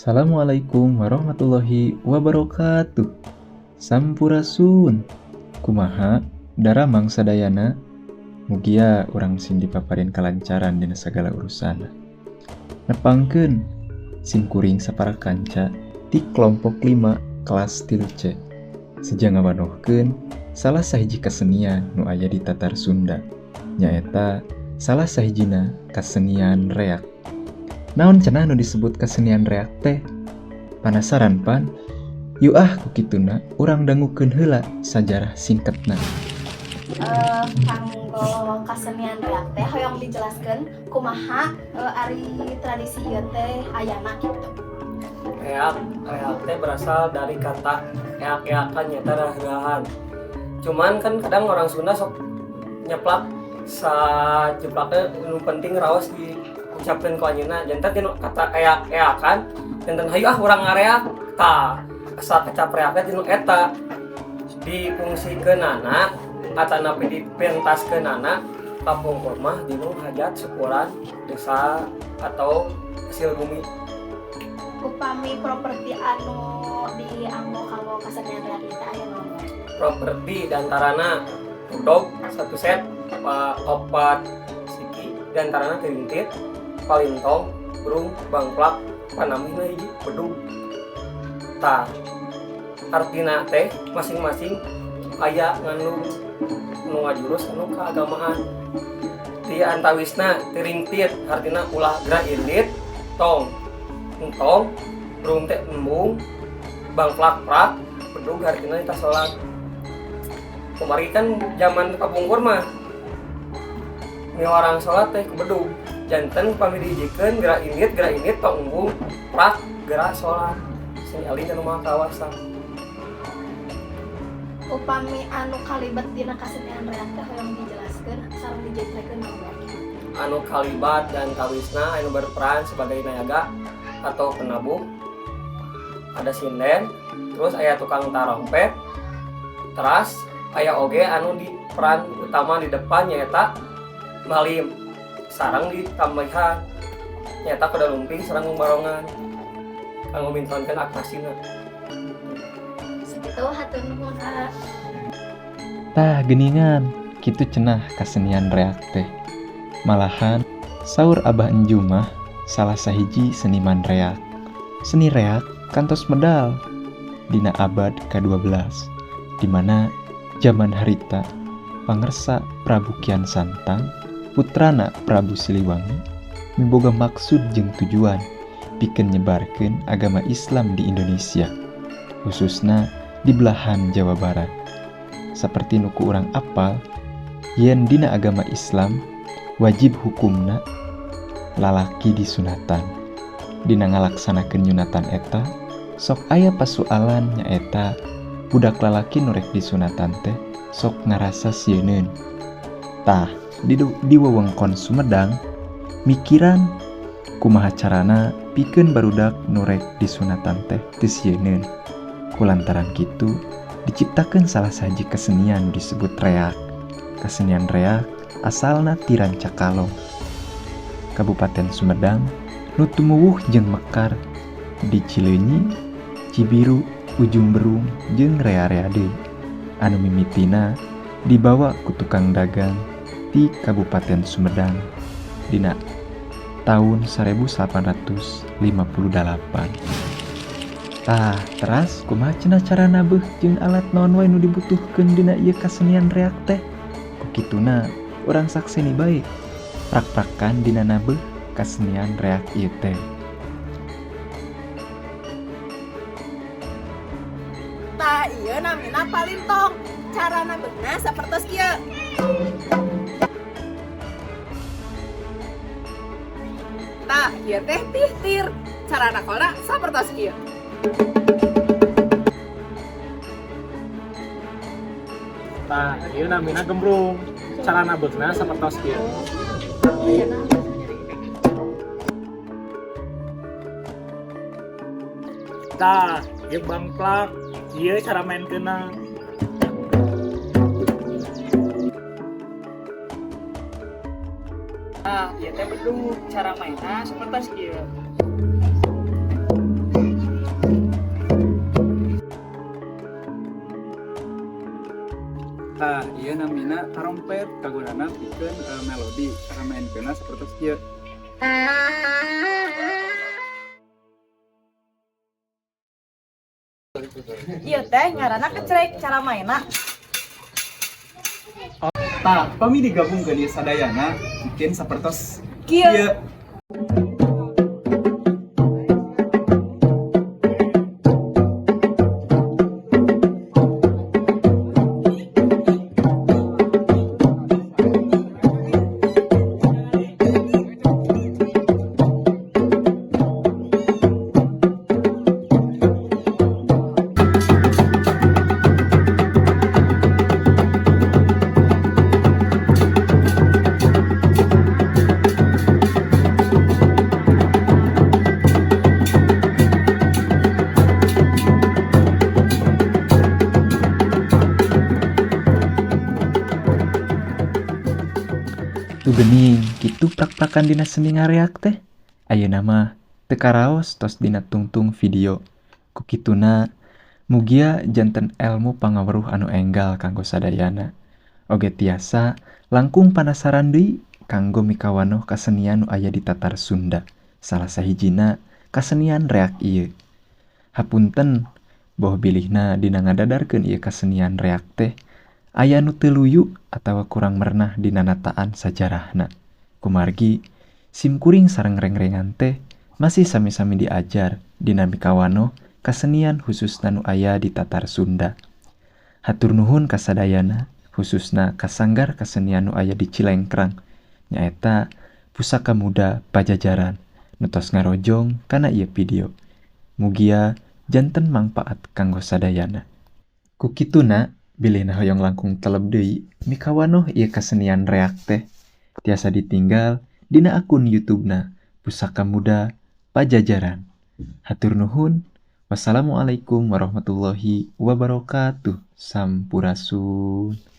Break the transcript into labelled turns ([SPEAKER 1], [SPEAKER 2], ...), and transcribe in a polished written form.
[SPEAKER 1] Assalamualaikum warahmatullahi wabarakatuh. Sampurasun. Kumaha daramang sadayana? Mugia urang sing dipaparin kalancaran dina sagala urusan. Nepangkeun sim kuring sapara kanca ti kelompok 5 kelas 3C. Seja ngawanohkeun salah sahiji kesenian nu aya di Tatar Sunda, nyaeta salah sahijina kesenian reak. Naon cenah nu disebut kesenian reak teh? Panasaran pan? Yuk ah ku kituna urang dangukeun heula sajarah singketna.
[SPEAKER 2] Kanggo kasenian reak teh hoyong dijelaskeun kumaha ari tradisi ieu teh ayana gitu.
[SPEAKER 3] Reak, reak teh berasal dari kata eak-eakan, nyata rahan. Cuman kan kadang orang Sunda sok nyeplak sajeplaknya, nu penting raos diucapkeun ku anjeunna. Janten tinu kata eak-eakan, janten hayu ah urang ngareak. Tah, asa kecap reaknya tinu eta dipungsikeunana atanapi dipentaskeunana kapungkur mah dinu hajat syukuran desa atau hasil bumi.
[SPEAKER 2] Upami properti anu dianggo kanggo kasenian reak ieu teh aya naon wae?
[SPEAKER 3] Properti diantarana bedog satu set opat siki, diantarana tirintit, palintong, brung, bangplak, panamina hiji bedug. Tah, artina teh masing-masing aya ngandung nu ngajurus anu keagamaan. Di antawisna tiringtit artina ulah gerak indit, tong entong, brung teh embung, bangplak prak, bedug artina kita sholat. Kemarin kan zaman kapungkur mah miwarang sholat teh ku bedug. Janten pami dihijikeun gerak indit, tong embung, prak, gerak sholat, sing eling anu maha kawasa.
[SPEAKER 2] Upami anu kalibet dina kasenian reak teh hoyong dijelaskeun sareng dijentrekeun naon wae?
[SPEAKER 3] Anu kalibat dan kawisna anu berperan sebagai nayaga atau penabuh ada sinden, terus aya tukang tarompet, teras aya oge anu di peran utama di depan nyaeta malim, sareng ditambahan nyaeta kuda lumping sareng barongan kanggo mintonkeun atraksina.
[SPEAKER 2] Sakitu, hatur nuhun, ah.
[SPEAKER 1] Tah geningan, kitu cenah kasenian reak teh. Malahan saur Abah Enjumah, salah sahiji seniman reak. Seni reak kantos medal dina abad ke-12, dimana zaman harita pangersa Prabu Kian Santang, putrana Prabu Siliwangi, miboga maksud jeung tujuan pikeun nyebarkeun agama Islam di Indonesia, khususna di belahan Jawa Barat. Seperti nu ku urang apal yen dina agama Islam wajib hukumna lalaki disunatan. Dina ngalaksanakeun nyunatan eta sok aya pasualan, nyaeta budak lalaki nu rek disunatan teh sok ngarasa sieuneun. Tah, di wewengkon Sumedang mikiran kumaha carana pikeun barudak nu rek disunatan teh teu sieuneun. Kulantaran kitu diciptakeun salah sahiji kesenian disebut reak. Kesenian reak asalna ti Rancakalong, Kabupaten Sumedang, nu tumuwuh jeung mekar di Cileunyi, Cibiru, Ujung Berung jeung rea-rea deui, anu mimitina dibawa ku tukang dagang ti Kabupaten Sumedang dina tahun 1858. Tah, teras kumaha cenah cara nabeuh jeung alat naon wae nu dibutuhkeun dina ieu kasenian reak teh? Ku kituna urang sakseni bae prak-prakan dina nabeuh kasenian reak ieu teh.
[SPEAKER 4] Tah, ieu namina palintong. Cara nabeuna sapertos kieu. Tah, ieu teh tihtir. Cara nakolna sapertos kieu.
[SPEAKER 5] Tah, ieu namina gembrung. Cara nabeukna sapertos kieu. Tah, ieu bangplak. Ieu cara mainkeunna.
[SPEAKER 6] Nah, ieu teh bedug, cara mainna sapertos kieu. namina tarompet kagunana pikeun melodi. Cara mainkeunna sapertos kieu.
[SPEAKER 4] Ieu teh ngaranna kecrek, cara mainna
[SPEAKER 6] Tah, pami digabungkeun ieu sadayana bikin sapertos
[SPEAKER 4] kieu.
[SPEAKER 6] Kieu.
[SPEAKER 1] Tuh geuning, kitu prak-prakan dina seni ngareak teh. Ayeuna mah teu karaos tos dina tungtung video. Ku kituna mugia janten elmu pangaweruh anu enggal kanggo sadayana. Oge tiasa langkung panasaran deui kanggo mikawanoh kasenian nu aya di Tatar Sunda. Salah sahijina kasenian reak ieu. Hapunten boh bilihna dina ngadadarkeun ieu kasenian reak teh aya nu teu luyu atawa kurang merenah dina nataan sajarahna. Kumargi simkuring sareng rengrengan teh masih sami-sami diajar dina mikawanoh kasenian khususna nu aya di Tatar Sunda. Hatur nuhun kasadayana khususna kasanggar kasenian nu aya di Cilengkrang nyaeta Pusaka Muda Pajajaran nu tos ngarojong kana ieu video. Mugia janten mangpaat kanggo sadayana. Ku kituna bilihna hoyong langkung teleb deui mikawanoh ieu kasenian reak teh tiasa ditinggal dina akun YouTube-na Pusaka Muda Pajajaran. Hatur nuhun. Wassalamualaikum warahmatullahi wabarakatuh. Sampurasun.